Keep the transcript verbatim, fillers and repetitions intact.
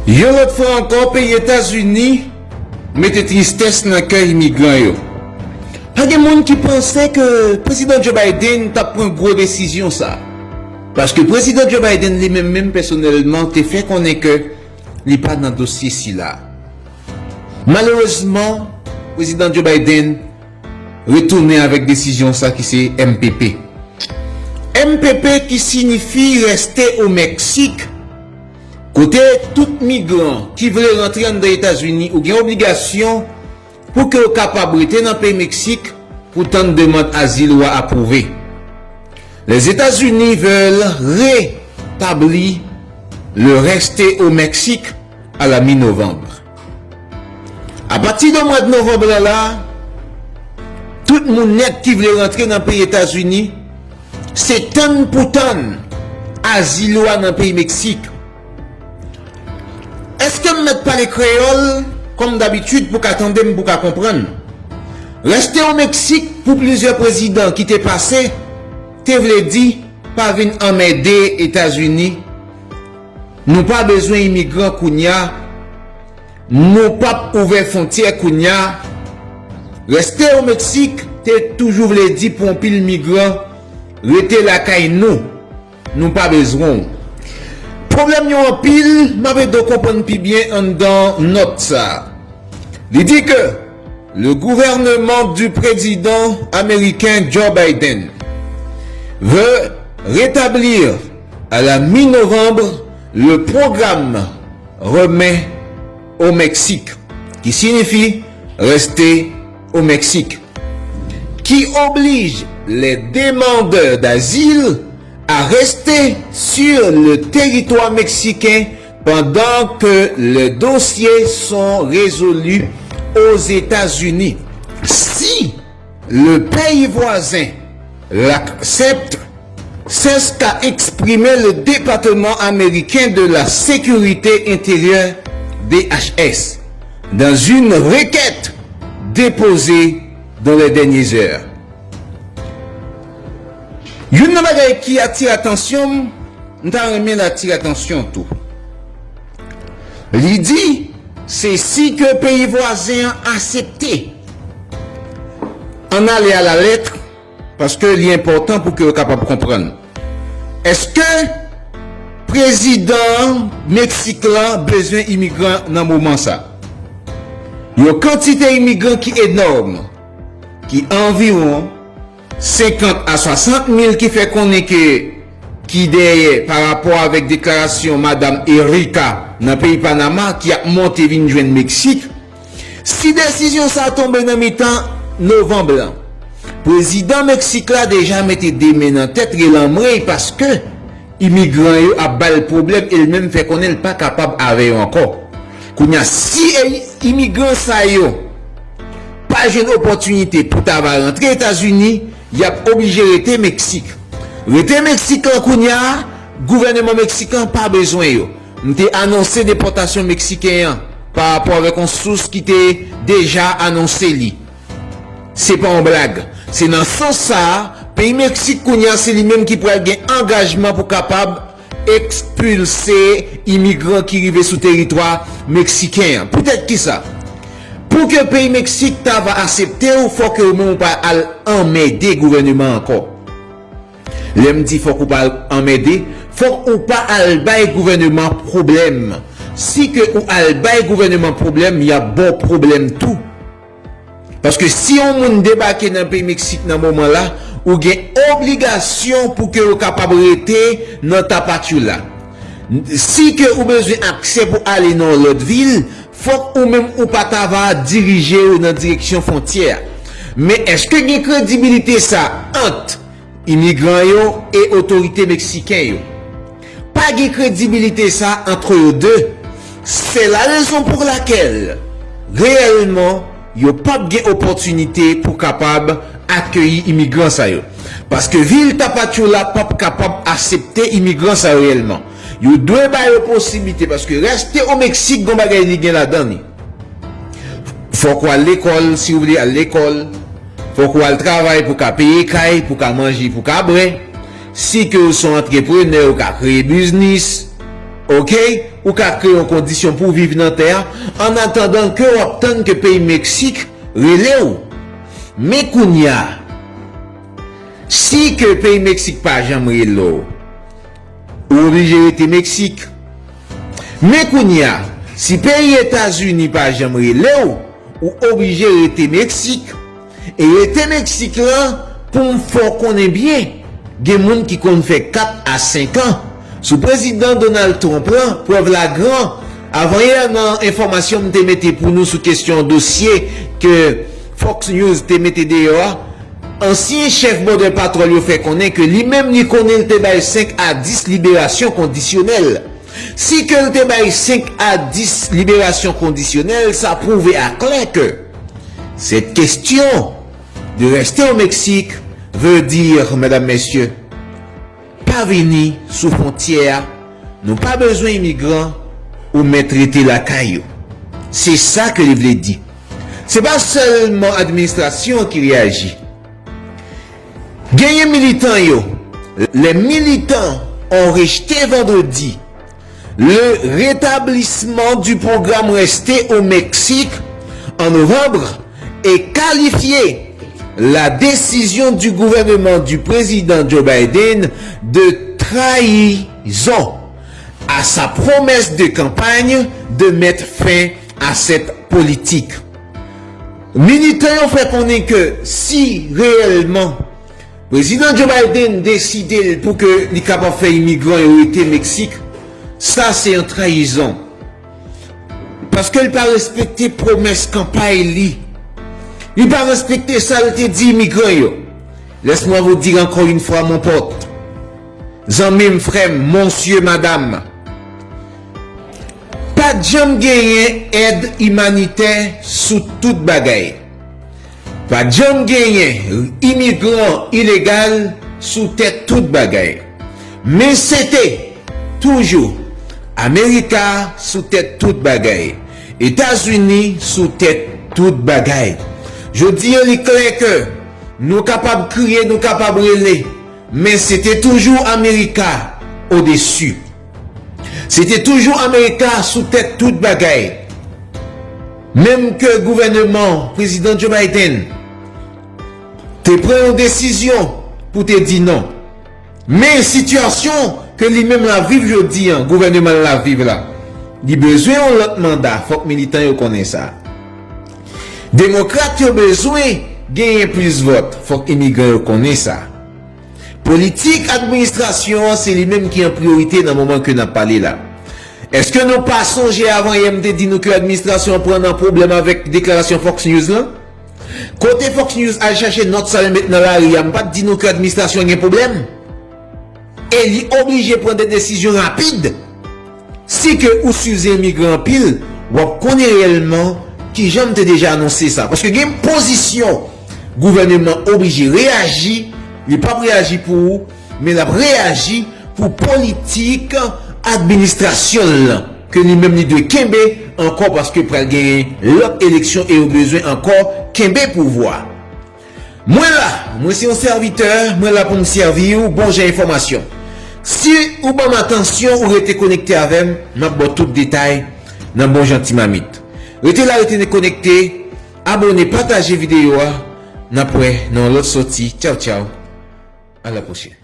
Yon lòt fwa ankò, peyi Etazini mete tristès nan kè imigran yo. Pa gen moun ki panse ke Prezidan Joe Biden t ap pran gwo desizyon sa. Paske Prezidan Joe Biden li menm menm pèsonèlman te fè konnen ke li pa nan dosye sila. Malerezman, Prezidan Joe Biden retounen avèk desizyon sa ki se M P P. M P P ki sinifi reste o Meksik, kote tout migran ki vle rantre anndan Etazini ou gen obligasyon pou ke w kapab rete nan peyi Meksik pou tann demann azil ou a apwouve. Les États-Unis veulent rétablir le reste au Mexique à la mi-novembre. Apati de mwa novanm la, tout moun nèt ki vle rantre nan peyi Etazini, se tann pou tann azil ou a nan peyi Meksik. Èske m mèt pale kreyòl kòm dabitid pou ka tande m, pou ka konprann? Reste o Meksik pou plizyè prezidan ki te pase, te vle di pa vin anmède Etazini. Nou pa bezwen imigran kounya. Nou p ap ouvè fwontyè kounya. Reste o Meksik te toujou vle di pou anpil migran rete lakay nou. Nou pa bezwen w. Pwoblèm yo anpil, m ap ede w konprann pi byen anndan nòt sa a. Li di ke le gouvernement du président américain Joe Biden veut rétablir à la mi-novembre le programme Remain au Mexique, qui signifie rester au Mexique, qui oblige les demandeurs d'asile à rester sur le territoire mexicain pendant que leurs dossiers sont résolus aux États-Unis. Si le pays voisin l'accepte, c'est ce qu'a exprimé le département américain de la sécurité intérieure, D H S, dans une requête déposée dans les dernières heures. Youn nan bagay ki atire atansyon m, m ta renmen l atire atansyon tou. Li di, se si ke peyi vwazen an aksepte. Ann ale a la lèt, paske li enpòtan pou ke yo kapab konprann. Èske prezidan Meksik lan bezwen imigran nan moman sa? Yon kantite imigran ki enòm, ki anviwon senkant a swasant mil, ki fè konnen ke ki dèyè pa rapò avèk deklarasyon madanm Erika nan peyi Panama ki ap monte vin jwenn Meksik. Si desizyon sa tonbe nan mitan novanm lan, prezidan Meksik la deja mete de men nan tèt, relanmwey, paske imigran yo ap ba l pwoblèm e l menm fè konnen l pa kapab avè yo ankò. Kounye a, si e- imigran sa yo pa jwenn opòtinite pou ta va rantre Etazini, y ap oblije rete Meksik. Rete Meksik lan kounye a, gouvèneman Meksik lan pa bezwen yo. M te anonse depòtasyon Meksiken an pa rapò avèk yon sous ki te deja anonse li. Se pa yon blag. Se nan sans sa a, peyi Meksik kounye a, se li menm ki pral gen angajman pou kapab ekspilse imigran ki rive sou teritwa meksiken an. Poutèt kisa? Pou ke peyi Meksik ta va aksepte w, fòk ke ou menm ou pa al anmède gouvèneman ankò. Lè m di fòk ou pa al anmède, fòk ou pa al bay gouvèneman pwoblèm. Si ke ou al bay gouvèneman pwoblèm, y ap ba w pwoblèm tou. Paske si yon moun debake nan peyi Meksik nan moman la, ou gen obligasyon pou ke ou kapab rete nan Tapachula. Si ke ou bezwen aksè pou ale nan yon lòt vil, fòk ou menm ou pa ta va dirije w nan direksyon fwontyè a. Men èske gen kredibilite sa ant imigran yo e otorite meksiken yo? Pa gen kredibilite sa ant yo de. Se la rezon pou lakèl, reyèlman, yo p ap gen opòtinite pou kapab akeyi imigran sa yo. Paske vil Tapachula p ap kapab aksepte imigran sa yo reyèlman. Yo dwe ba yo posiblite, paske reste o Meksik gon bagay li gen ladan li. Fòk ou al lekòl, si w vle al lekòl. Fòk ou al travay pou ka peye kay, pou ka manje, pou ka bwè. Si ke ou se yon antreprenè, ou ka kreye biznis. Ok? Ou ka kreye yon kondisyon pou w viv nan tè a, an atandan ke w ap tann ke peyi Meksik rele w. Men kounye a, si ke peyi Meksik pa janm rele w, ou oblije rete Meksik. Men kounye a, si peyi Etazini pa janm rele w, ou oblije rete Meksik. E rete Meksik lan, pou m fè w konnen byen, gen moun ki konn fè kat a senk an. Sou prezidan Donald Trump lan, prèv la gran. Avanyè, nan enfòmasyon m te mete pou nou sou kesyon dosye ke Fox News te mete deyò a, ansyen chèf Border Patrol yo fè konnen ke li menm li konnen l te bay senk a dis liberasyon kondisyonèl. Si ke l te bay senk a dis liberasyon kondisyonèl, sa pwouve aklè ke cette question de rester au Mexique veut dire, medam, mesye, pa vini sou fwontyè a, nou pa bezwen imigran, ou mèt rete lakay ou. Se sa ke li vle di. Se pa sèlman administrasyon ki reyaji. Genyen militan yo. Les militants ont rejeté vendredi le rétablissement du programme Rester au Mexique en novembre et qualifié la décision du gouvernement du président Joe Biden de trahison à sa promesse de campagne de mettre fin à cette politique. Militan yo fè konnen ke si reyèlman Prezidan Joe Biden deside l pou ke li kapab fè imigran yo rete Meksik, sa se yon trayizon. Paske l pa respekte pwomès kanpay li. Li pa respekte sa l te di imigran yo. Laisse-moi vous dire encore une fois, mon pote, zanmi m, frè m, monsieur, madame, pa t janm genyen èd imanitè sou tout bagay. Pa t janm genyen imigran ilegal sou tèt tout bagay. Men se te toujou Amerika sou tèt tout bagay, Etazini sou tèt tout bagay. Jodi a, li klè ke nou kapab kriye, nou kapab rele, men se te toujou Amerika odesi. Se te toujou Amerika sou tèt tout bagay. Menm ke gouvèneman Prezidan Joe Biden te pran yon desizyon pou te di non. Men sitiyasyon ke li menm l ap viv jodi a, gouvèneman l ap viv la, li bezwen yon lòt manda, fòk militan yo konnen sa. Demokrat yo bezwen genyen plis vòt, fòk imigran yo konnen sa. Politik administrasyon an se li menm ki an priyorite nan moman ke n ap pale la. Èske nou pa sonje avanyè m te di nou ke administrasyon an pran nan pwoblèm avèk deklarasyon Fox News lan? Kote Fox News al chache nòt sa yo met nan lari a, m pa t di nou ke administrasyon an gen pwoblèm? E li oblije pran de desizyon rapid. Si ke ou swiv imigran anpil, w ap konnen reyèlman kijan m te deja anonse sa. Paske gen pozisyon gouvèneman oblije reyaji, li p ap reyaji pou ou, men l ap reyaji pou politik administrasyon l lan, ke li menm li dwe kenbe ankò paske pral genyen lòt eleksyon e yo bezwen ankò kenbe pouvwa. Mwen la, mwen se yon sèvitè, mwen la pou m sèvi w bon jan enfòmasyon. Si ou ban m atansyon, ou rete konekte avè m, m ap ba w tout detay nan bon jan ti mamit. Rete la, rete konekte, abòne, pataje videyo a, n ap wè nan yon lòt sòti. Tchaw, tchaw, a la pwochèn.